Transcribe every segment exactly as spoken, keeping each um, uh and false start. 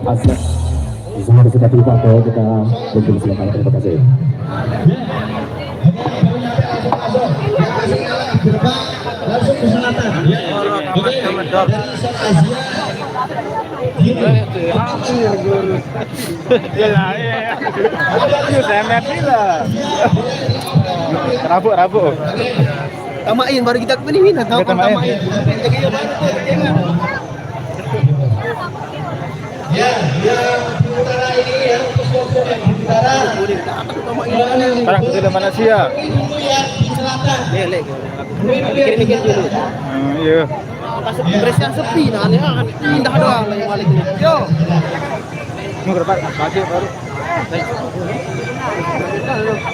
Asik. Semua sudah terlupa kalau kita mungkin silakan, terima kasih. Langsung ke selatan. Oke, dari South Asia. Gini. Iya, iya. Itu semet gila. Rabu, Rabu. Tamain, baru kita ke sini, nah, tamain. Tamain. Kita ke baru tuh, kita ke Ya, yang di utara ini ya, untuk kelompok yang di utara. Sekarang kita di mana sih ya? Ini dulu ya, di selatan. Mikir-mikir dulu. Hmm, iya. Pas dress yang sepi, nah, ini kan pindah doang yang balik ini. Yo. Mau berapa? Pakai baru.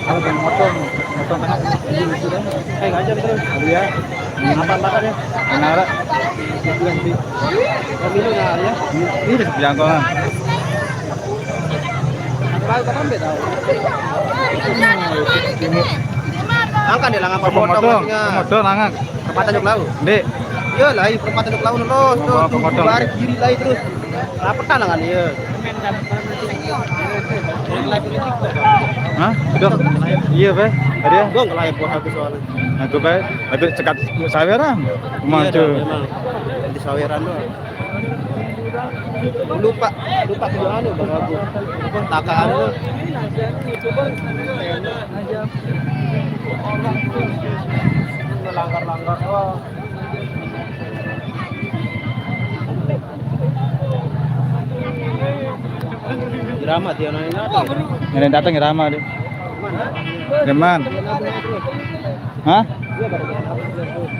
Kalau yang motor, motor tengah. Ayo, aja terus. Iya. Apa makan ya? Nara. Pemilu ya, ya. Ini udah sepi jangkauan. Angkat dia, langan apa? Pemotong, pemotong, langan. Perempatan Juk Lau. Dek. Iya lah, iya, perempatan Juk Lau terus, terus, terus, pemotong. Lari kiri lagi terus. Rapetan lah kali ya. Hah? Udah. Iya, Pak. Tadi ya? Gua nggak layak buat aku soalnya. Aku, Pak. Tapi cekat saweran. Iya, maju. Dah, memang. Di saweran doang. Lupa, lupa ke mana, Bang Abu. Apa, takaan lu. Melanggar-langgar doang. Irama dia nanya apa? Yang datang Irama dia. Deman. Hah?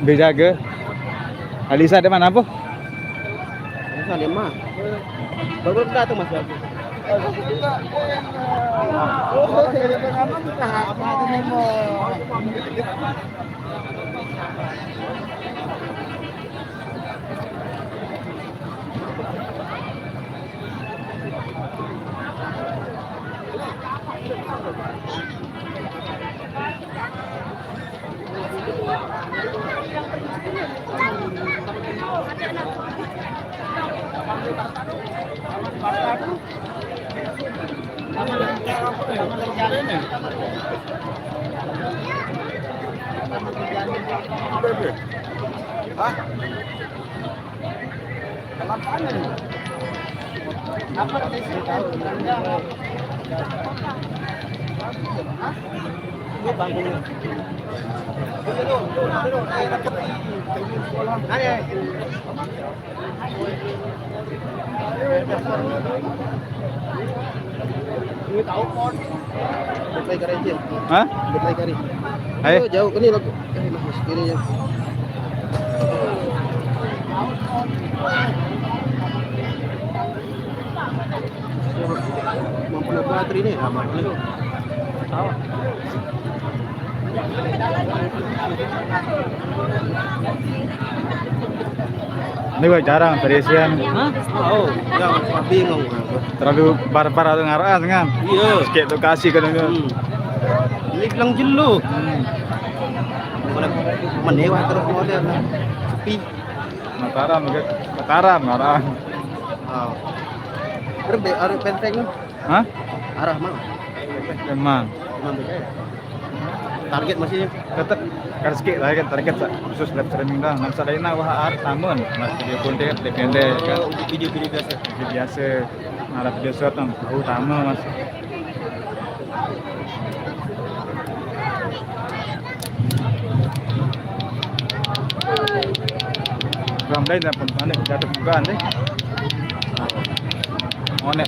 Bejaga. Alisa, dia mana, Bu? Bisa lima. Baru datang, Mas, bagus. Hah? Ini tahu, Pon. Hah? Ayo. Ayo, jauh ke ini lagi. Eh, Mas, kiri ya. Mampu buat ini, ya, Mas. Ini gue jarang berisian. Hah? Oh, ya, bingung. Terlalu barbar atau ngaraan kan? Iya. Sikit lokasi kan. Hmm. Ini bilang jelo. Hmm. Mana menewah terus model. Sepi. Mataram, Mataram, Mataram. Oh. Terus be-, arah Benteng. Hah? Arah mana? Emang. Emang beda ya? Target masih tetap kan sikit lah kan, target sa khusus live streaming doang. Nang salain nah, wah, ar tamun. Nah, video konten pendek kan. Oh, video-video biasa. Video biasa. Nah, video short nang tahu tamu masih. Orang lain dah pun panik jatuh bukan deh. Onek.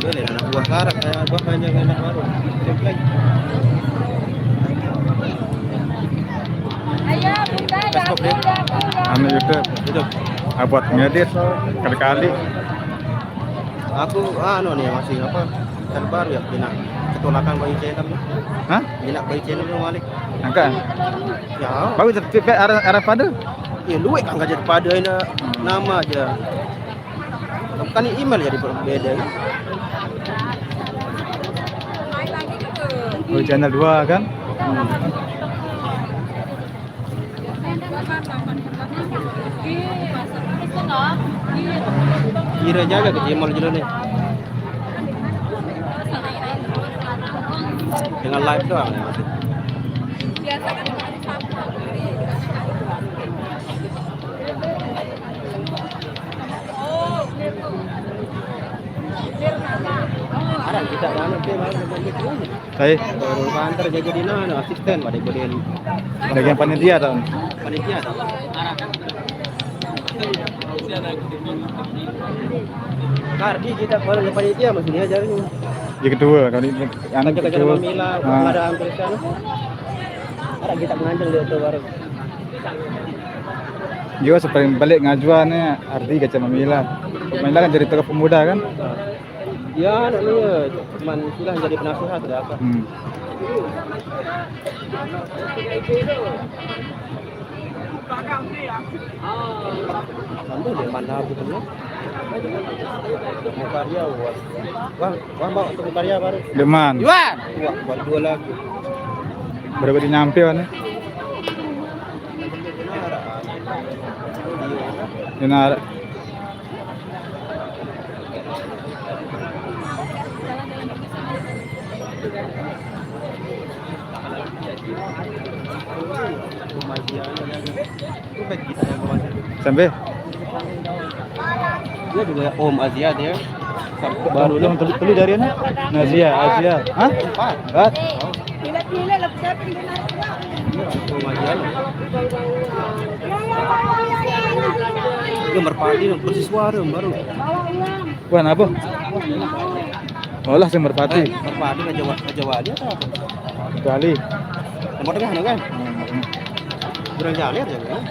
Boleh anak buah karak, kayak buah banyak anak baru. Ayo, buka. Anu YouTube. Itu. Ah, buat ngedit kali-kali. Aku anu nih, masih apa? Kan baru ya, bina ketulakan bayi channel. Hah? Bina bayi channel lu, Malik. Angkat. Ya. Bagus, tapi arah, arah pada. Ya, luwek kan jadi pada ini nama aja. Bukan email jadi berbeda. Oh, channel dua kan? Kira jaga ke Jemol jelo nih. Dengan live doang ya, maksudnya. Arah kita mana ke, mana ke, mana ke. Hai. Baru antar jadi, jadi, nah, nah, asisten pada kemudian. Bagian panitia, tahun. Panitia, tahun. Kardi kita kalau panitia masih dia jadi. Dia ketua, kalau ini anu. Kaca-kaca ketua. Mamila, ah. Ada antar sana. Arah kita menganjung dia tuh baru. Juga sepaling balik ngajuannya Ardi kaca Mamila. Mamila kan jadi tokoh pemuda kan? Ya, anak ni ya, cuman istilah jadi penasihat, ada apa? Hmm. Sampai dia mana aku kenal. Mau karya, wah. Wah, wah, bawa tu karya baru. Deman. Iwan! Wah, baru dua lagi. Berapa dia nyampe, Wan? Benar. Sampai? Dia juga Om Azia dia. Baru yang telu, telu dari mana? Azia, Azia. Hah? Empat. Empat. Itu merpati dong, persis suara baru. Wah, apa? Olah sing merpati. Eh, merpati Raja Wa-, Raja Wali atau apa? Wali. Nomor tengah, kan? Hmm. Kurang jalan ya, kan?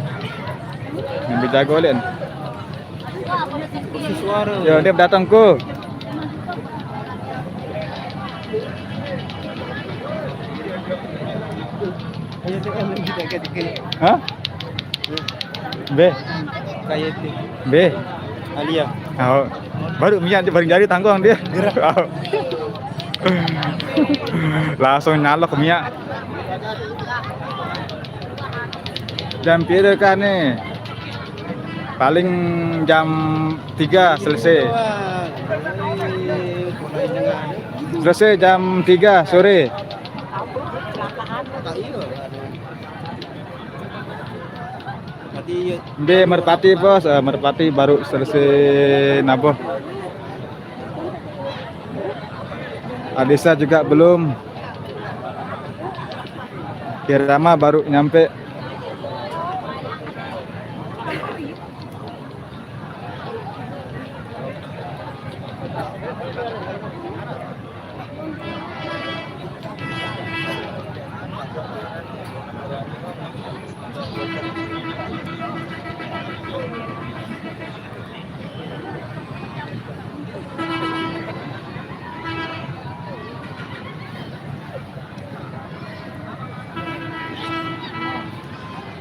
Yang beda golin. Persis suara. Yo, dia datang ku. Hah? B. Kayak itu. B. Alia. Oh. Baru minyak dia, baru jadi tanggung dia. Gerak. Oh. Langsung nyalok minyak. Jam pira kan nih? Paling jam tiga selesai. Selesai jam tiga sore. Mbe merpati, Bos, eh, merpati baru selesai nabuh. Adisa juga belum. Irama baru nyampe.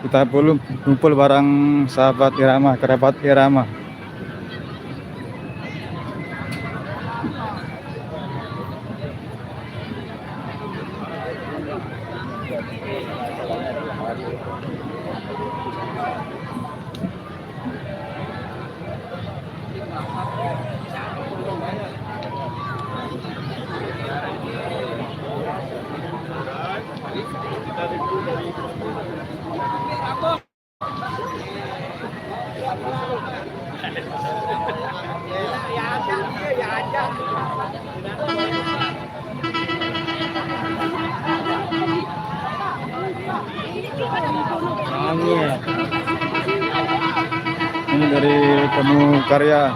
Kita belum kumpul barang sahabat Irama, kerabat Irama. Temu Karya.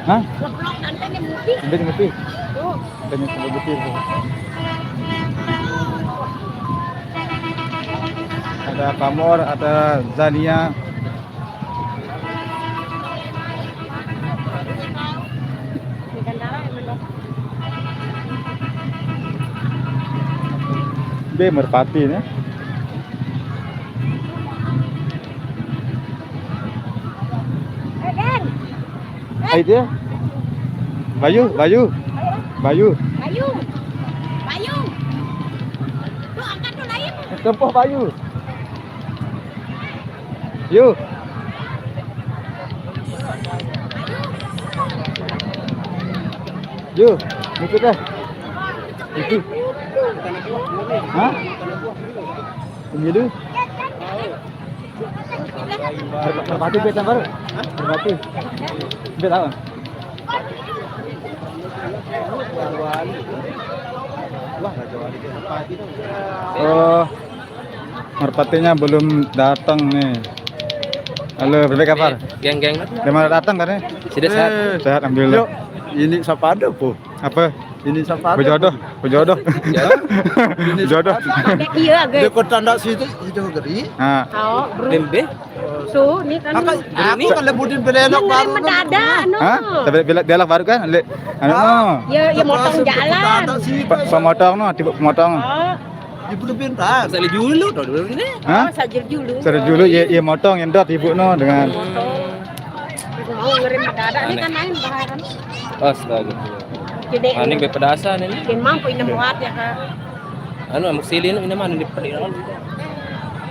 Hah? Sampai ngopi. Ada Pamor, ada Zania. Dia merpati nih. Hai dia. Bayu, Bayu. Bayu. Bayu. Bayu. Tuh angkat tuh lain. Tempoh Bayu. Yu. Yu, ikut deh. Ikut. Hah? Ini dulu. Merpati beta baru. Merpati. Beta apa? Oh, merpatinya belum datang nih. Halo, bebek apa? Geng-geng. Dari mana datang tadi? Sudah sehat. Sehat, alhamdulillah. Yuk, ini siapa ada, Po? Apa? Ini siapa ada? Berjodoh, berjodoh. Jodoh. Iya, guys. Dia kota ndak situ, itu geri. Nah. Oh, bro. Bembe? Tuh, ini kan. Aku kalau budin belok baru. Mendadak, no. Hah? Tapi belok, belok baru kan? Le, anu, no. Ya, ya motong jalan. Pe-, pemotong, no, tiba pemotong. Oh. Ibu lebih entar. Saya dulu, tuh, dulu ini. Hah? Oh, saya dulu. Saya dulu, ya, ya motong yang dot ibu, no, dengan. Motong. Mau ngirim mendadak, ini kan lain bahaya kan. Astaga. Jadi, ini bepedasan ini. Ini mampu ini muat ya, Kak. Anu, ambek silin ini mana di peri.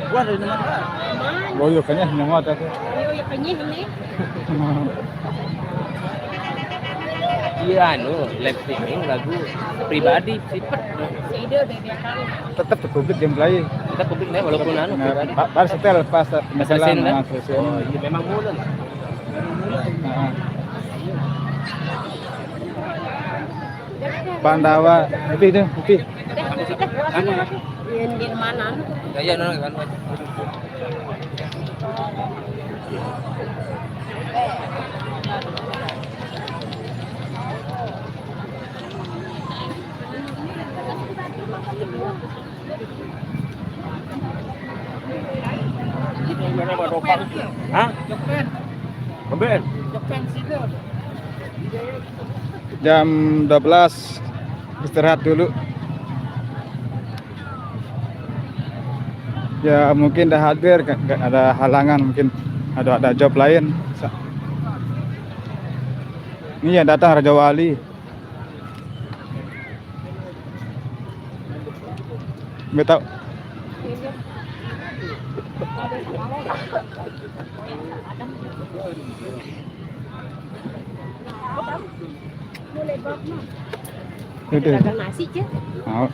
Wah, dari mana? Oh, iya, kayaknya nyawa aku. Iya, iya, kayaknya ini. Iya, anu, live streaming lagu pribadi, sipet. Ide beda kali. Tetap ke publik gameplay. Tetap publik nih, walaupun anu, nah, pribadi. Ba-, baru setel pas penampilan, selesai, nah, selesai. Oh, iya, memang mulai. Nah. Pandawa, kopi itu, kopi. Yang di mana? Ya, ya, no, kan. Hah? Kemben. Jam dua belas istirahat dulu. Ya, mungkin dah hadir, nggak ada halangan, mungkin ada, ada job lain. Sa-, ini yang datang Raja Wali. Nggak tahu. Udah. Dagang nasi, Cek. Mau.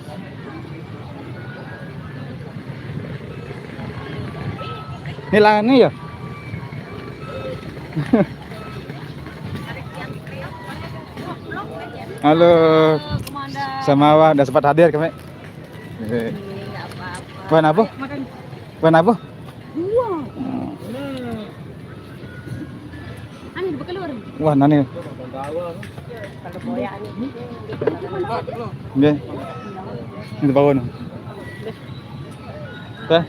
Ini langannya ya? Halo. Halo, Komandan. Sama Wah, udah sempat hadir kami. Eh. Iya, nggak apa-apa. Bukan apa? Makan. Bukan apa? Buah. Hmm. Anu, dibuka luar. Wah, nani. Kalau boyaknya. Nggih. Ini bawah, no. Teh.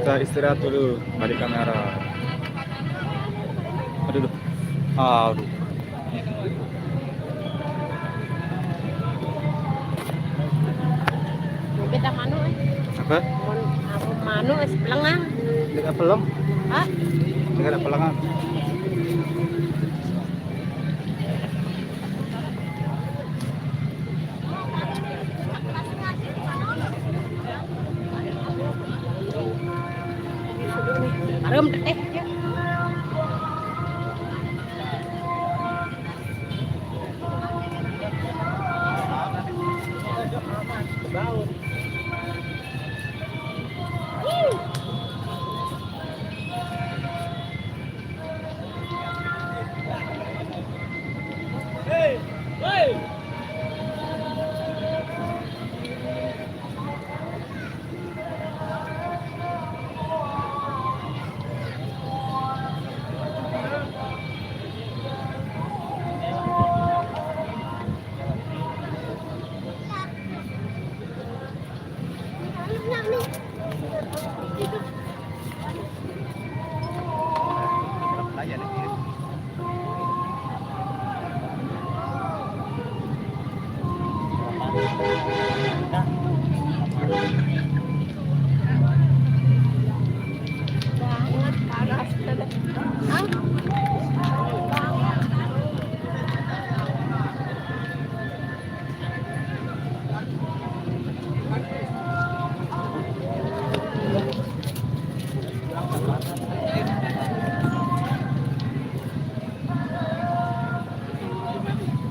Kita istirahat dulu, balik kamera. Aduh, aduh. Ah, aduh. Apa? Manuk, apa manuk, sepelengan. Dekat pelem. Hah? Dekat pelengan. Harum, eh.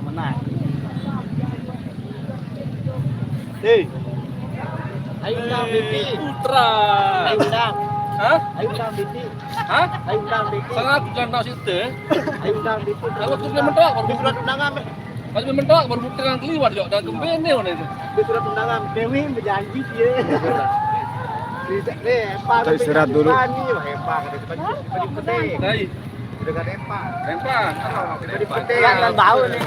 Menang. Hei. Ayo undang B P. Putra. Ayo undang. Hah? Ayo undang B P. Hah? Ayo undang B P. Sangat bukan maksud deh. Ayo undang B P. Kalau tuh dia mentok, baru surat undangan. Kalau dia mentok, baru bukti kan keluar juga. Dan kembali nih, mana itu? Dia surat undangan. Dewi berjanji dia. Bisa deh, Pak. Cari surat dulu. Pak nih, wah, Pak. Ada baju, baju putih. Baik. Udah gak ada Pak. Rempa. Baju putih. Kelihatan bau nih.